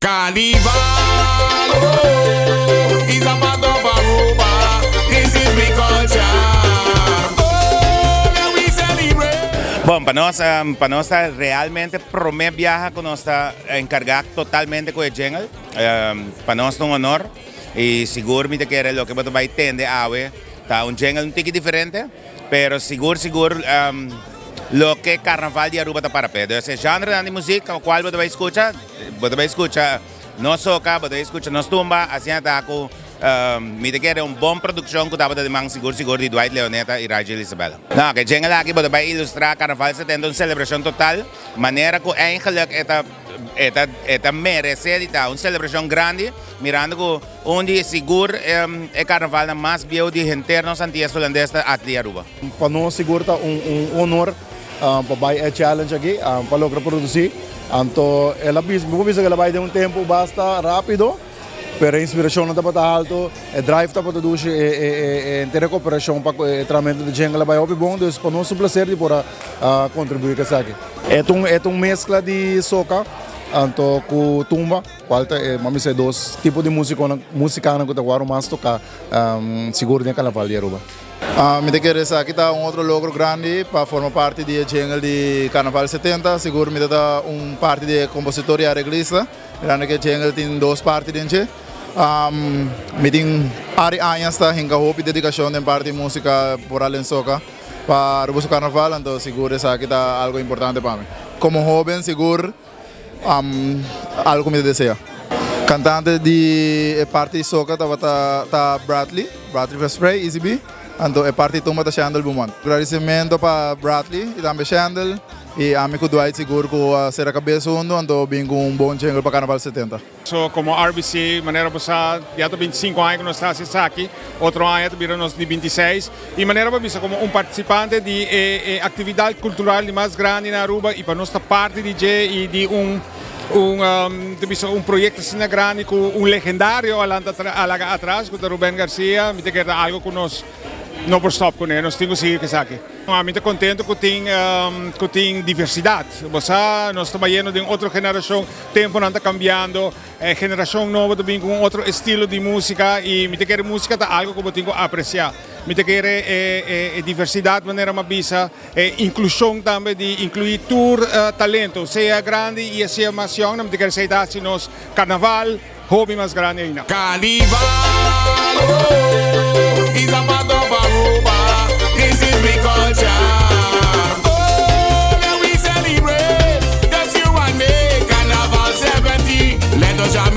Carnival oh is a part of Aruba this is we culture oh let we celebrate. Bon, pa nos, pa nos ta realmente prome biaha cu nos ta encarga totalmente cu e jingle. Pa nos ta un honor y sigur mi ta kere loke bo ta bay tende awe ta un jingle un tiki diferente, pero sigur sigur loke Carnaval di Aruba ta para p'e. Dus e genrenan di muziek cual bo ta bay scucha, Bo ta bay scucha nos soca, bo ta bay scucha nos tumba, asina ta cu mi ta kere un bon produccion cu tabata di man sigur sigur di Dwight Leoneta y Rajel Isabella. No, ke jingle aki bo ta bay ilustra Carnaval 70 un celebracion total, manera cu eigenlijk e ta e ta e ta merece di ta un celebracion grandi, mirando cu un di sigur e carnavalnan mas bieu di henter nos Antillas Holandes ta aki di Aruba. Pa nos sigur ta un un honor pa bai e challenge aki pa logra produci. Anto el a bisa, mi por bisa ku el a bai den un tempu basta rápido, pero e inspirashonnan tabata haltu, e drive tabata dushi, e e e henter e kooperashon pa ku e trahamentu di jingle a bai hopi bon, dus pa nos un plaser di por a kontribuí ku esaki. E ta un e ta un meskla di soka anto ku tumba, kual ta e mami sa e dos tipo di musikonan musikanan ku ta wòrdu mas toká sigur den karnaval di Aruba. Mi ta kere esaki ta un otro logro grandi pa forma parti di e jingle di Carnaval 70. Sigur mi ta ta un parti di e compositor y areglista. Mirando cu e jingle tin dos parti den dje. Mi tin par di añas ta hinca hopi dedicacion den parti di musica por al den soca pa Aruba su Carnaval, anto sigur esaki ta algo importante pa mi. Como hoben sigur. Algo ku mi ta desea. Kantante di e parti di soca tabata ta Bradley, Bradley Vesprey, Easy B. Anto e parti di tumba ta Shandel Beaumont. Gradicimento pa Bradley y tambe Shandel y ami cu Dwight sigur cu a cera cabes hunto anto bin cu un bon jingle pa Carnaval 70. So komo RBC, manera bo sa, ya ta 25 aña ku nos ta hasi esaki, otro aña ta bira nos di 26. I manera bo a bisa komo un partisipante di e e aktividat kultural di mas grandi na Aruba i pa nos ta parti di dje i di un un ta bisa un proyekto asina grandi ku un legendario a lanta a laga atras ku ta Ruben Garcia, mi ta kere ta algu ku nos no por stòp kuné, nos tin ku sigui ku esaki. Mi ta contento cu tin cu tin diversidad. Bo sa, nos ta bayendo den otro generacion, temponan ta cambiando, e generacion nobo ta bin cu un otro estilo di musica y mi ta kere musica ta algo cu bo tin cu aprecia. Mi ta kere e e diversidad manera mi a bisa, e inclusion tambe di inclui tur talento, sea grandi y sea mas yong, mi ta kere esey ta haci nos carnaval. Hopi mas grandi ainda. Carnival oh is a part of Aruba this is we culture oh let we celebrate just you and me Carnival 70 let us jam.